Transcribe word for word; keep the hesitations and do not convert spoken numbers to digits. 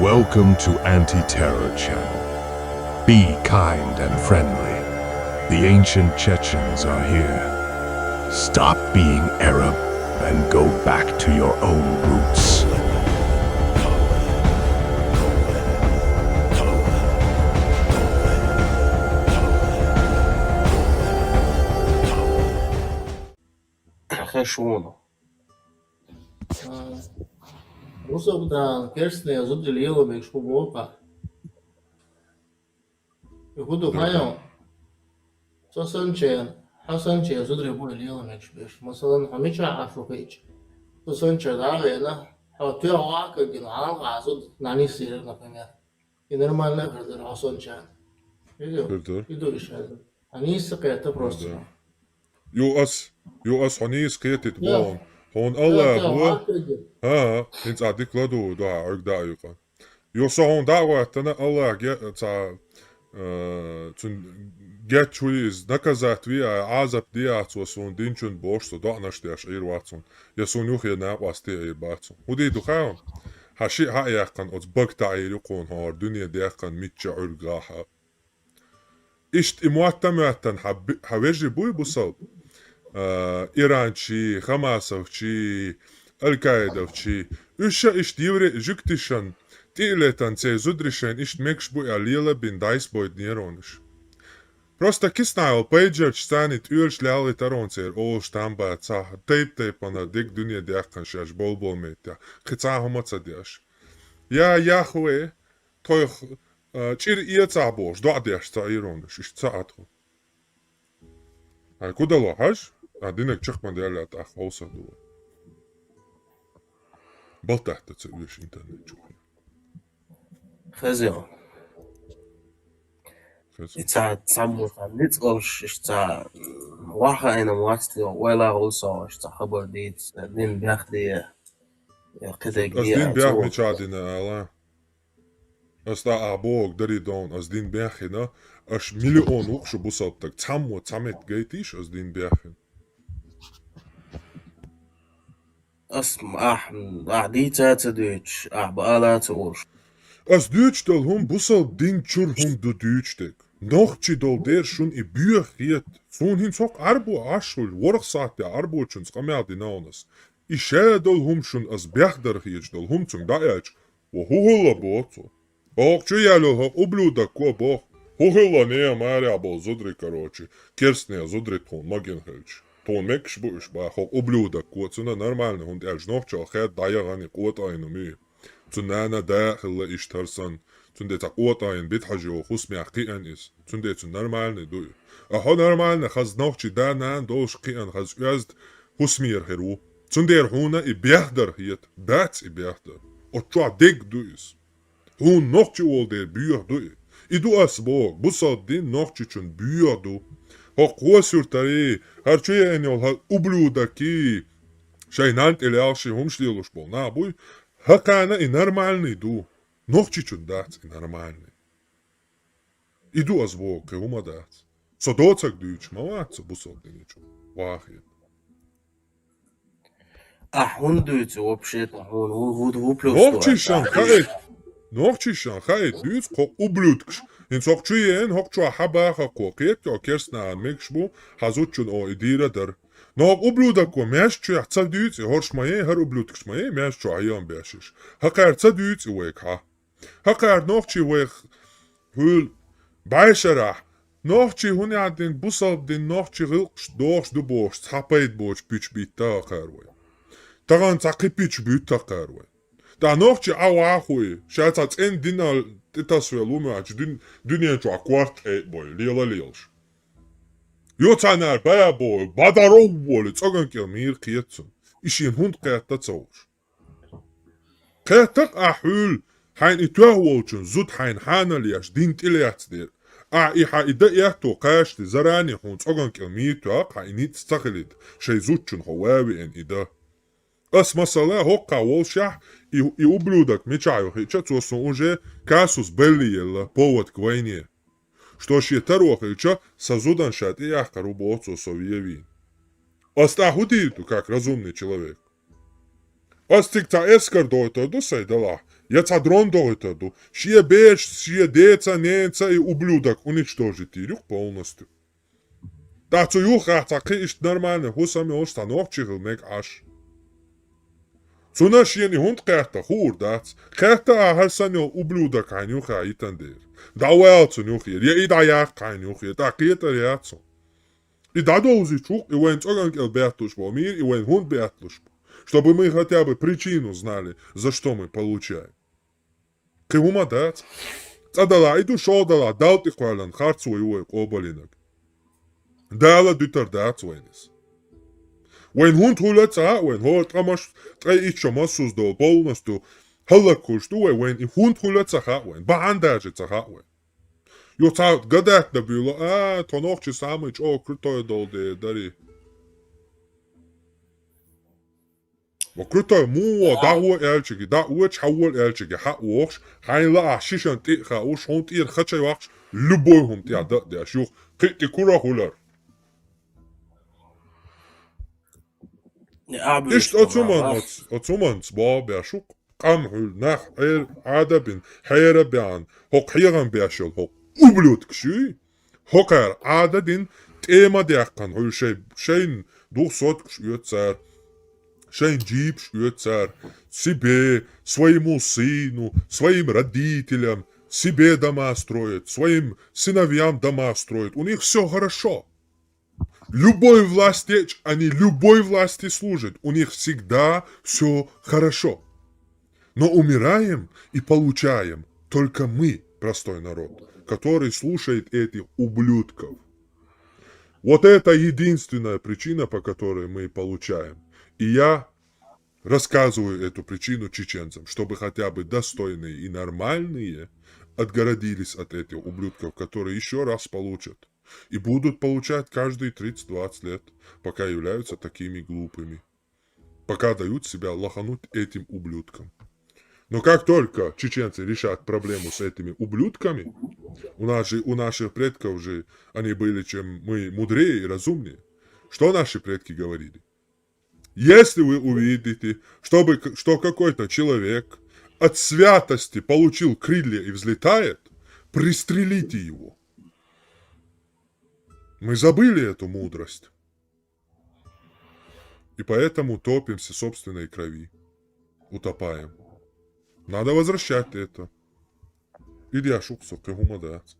Welcome to Anti-Terror Channel. Be kind and friendly. The ancient Chechens are here. Stop being Arab and go back to your own roots. Хешуну. Русабдан керстне зудри лела мекш бу бока. Худу хайо. Сосанчен, хасанчен зудри бу лела мекш беш. Масалан, хамича афукич. Сосанча да вена. Ха тя вака гин алга зуд нани сир, например. И нормально гырдыр хасанчен. Видео. Гырдыр. Видео ишер. Они сыкета просто. Ю ас, ю ас хани скетит бон. Хон Аллах бу. Ха, хин цадик ладу да арг да юка. Ю са хон да ва тана Аллах ге ца цун гет чуиз наказат ви азап диа цо сун динчун бош со да наш деш ир вацун. Я сун юх я на васти ир бацун. Уди ду ха. Ха ши ха якан оц бак та ир юкун хор дуния дякан митча урга ха. Ишт и муатта муаттан ха вежи буй бусал. Иранчи, Хамасовчи, Аль-Каидовчи. Уьша ишт евре жуктишан тилетан цей зудришен ишт мекш буй а лела бин дайс бойд нерониш. Просто киснайл пейджерч цани тюрч ляли таронцер олш тамба ца тейп-тейпана дик дуния дякан шаш бол-бол метя. Хица хумаца дяш. Я Яхве, тойх чир ия ца бош, да дяш ца ирониш, иш ца атху. Ай кудало хаш, а динек чехман дяля ат ах олса дула. Балтахта ца уеш интернет чухи. Хезио. Ица саму ниц олш иш ца ваха айна васти ойла олса иш ца хабар диц дин бяхди. Я кидег Аз дин бях мичадина ала. Аз та а бог дари дон, аз дин бяхина, аш миллион укшу бусалтак цаму цамет гайтиш аз дин бяхин. Ас ах ах дица ца дуч, ах бала ца орш. Аз дуч дал хум бусал дин чур хум ду дуч дек. Нохчи дол дер шун и бюх хет. Сун хин цок арбу ашул, ворх саат я арбу чун скамял динаунас. И ше дол хум шун аз бяхдар хет дол хум цун да яч. Ва ху хулла боцу. Ох чу ялу хо ублюдок ко бох. Ху хулла не маря бол зудри, короче. Керстне зудри тон маген хелч. Тон мекш буш ба хо ублюдок ко цуна нормально хун дяч нохчал хет дая гани кот айну ми. Цун нана да хилла иш тарсан. Цун де та кот айн бит хажи о хус мя киан ис. Цун де цун нормальный дуй. А хо нормально хаз нохчи да нан долш киан хаз уязд хус мир херу. Цун дер хуна и бяхдар хет. Бац и бяхдар. От чуа дег дуй ис. Хун нохчи ол дер бюх дуй. И ду ас бог. Бусал дин нохчи чун бюх ду. Хо косюр тари. Харчу я эньол ха ублюдаки. Шай нан телял ши хумш лилуш бол. На буй. Хакана и нормальный ду. Нохчи чун дац и нормальный. И ду аз бог, ке ума дац. Со доцак дуч, ма вац, со бусал диничу. Вахи. А хун дуц вообще-то, хун хун вуд вуплюс. Нохчишан хай. Нохчишан хай дуц ко ублюдкш. Ин сокчу ен хокчу хаба ха ко кет ко керсна мекш бу хазучун о идира дар. Но ублюдок ко мяш чу ца дуц и хорш мае хар ублюдкш мае мяш чу айон бяшиш. Хакар ца дуц и век ха. Хакар нохчи век хул байшара. Нохчи хун ядин бусал дин нохчи гылкш дохш ду бош цапайд боч пич битта хакар вай. Таган цакы пич битта хакар вай. Та нохчи ава хуй, ша ца цен динал титас ве лумач дин динен чу акварт э бой лела лелш. Ё цанар бая бой бадаров боли цоган кел мир киетсун. Ишин хунд каятта цауш. Кхетак а хул хайн и тёх волчун зуд хайн ханал яш дин тиле яц дер. А и ха и да ятто кашти зарани хун цоган кел мир тёх ха и ниц цахилит шей зудчун хо вави эн и да. Ас масала хокка волшах и и ублюдок мечаю хича цо сун уже касус белли елла повод к войне. Што ши таро хича са зудан шат и яхкар убоцо со виевин. Ас та худиту как разумный человек. Ас тик ца эскар дойто ду сай дала. Я цхьа дрон дохуьйтур ду. Шен бераш, шен деца, ненаца и ублюдок уничтожить йийр юха полностью. ТӀаккха цу юххехь цхьа кхин иштта нормальный хӀусам йолуш цхьа нохчи хила мега Ӏаш. Цунна шена и хӀунда кхетта, хуур дац. Кхетта а хӀара санна йолу ублюдок хьайна юххехь йитина дера. ДӀавала цунна юххера, я и дӀаяккха хьайна юххера, тӀаккха кхетар яц хьуна. И дӀадовзийча ву-кх, и вайн цӀоган кӀел бетталуш болу мийра, и вайн хӀунда бетталуш бу? Чтобы мы хотя бы причину знали, за что мы получаем. Кхин хӀума дац. ЦӀа далахь и ду, шо далахь, Далла тӀе кхоьллина харцо ю вай къобалйинарг. Дала дуьтур дац вайна иза. Вайн хӀунда хуьлу а ца хаьа вайн, хӀора ткъамаш, ткъе итт шо массуз долу полностью хӀаллакьхуьлуш ду вай, вайн и хӀунда хуьлу а ца хаьа вайн, бахьана даже ца хаьа вайн. Юха цхьа гадаьтта буьйлу, а, тхо нохчий самый чӀогӀа крутой долу дела дарий. Ва крутой, муха, дӀагӀо аьллачуьнга, дӀа а вочу, хьавола аьллачуьнга, хьа а вохуш, хьайна лаахь шишан тӀе а хаалуш, хьуна тӀера ха чу ваккхаш, любой хӀума тӀехь дан а деш, юха кхин а тӀе кура хуьлар. Иштта оцу хӀуманца, оцу хӀуманца боху беш ву-кх. Къам хуьлу, нах Ӏер-, Ӏада а бина, хьера а баьхна, хӀокху хьехам беш йолу хӀокху ублюдкаш юй. ХӀокхара Ӏада а дина, тӀе ма даьккхина хуьлу шайн, шайна дукха соткаш оьцу цара, шайна джипаш оьцу цара, себе, своему сыну, своим родителям, себе дома строят, своим сыновьям дома строят. У них всё хорошо. Любой власти, они любой власти служат, у них всегда всё хорошо. Но умираем и получаем только мы, простой народ, который слушает этих ублюдков. Вот это единственная причина, по которой мы получаем. И я рассказываю эту причину чеченцам, чтобы хотя бы достойные и нормальные отгородились от этих ублюдков, которые ещё раз получат. И будут получать каждые тридцать-двадцать лет, пока являются такими глупыми. Пока дают себя лохануть этим ублюдкам. Но как только чеченцы решат проблему с этими ублюдками, у нас же, у наших предков же они были, чем мы, мудрее и разумнее. Что наши предки говорили? Если вы увидите, чтобы к-, что какой-то человек от святости получил крылья и взлетает, пристрелите его. Мы забыли эту мудрость. И поэтому топимся в собственной крови. Утопаем. Надо возвращать это. Иди, ашуксу, кхин хӀума дац.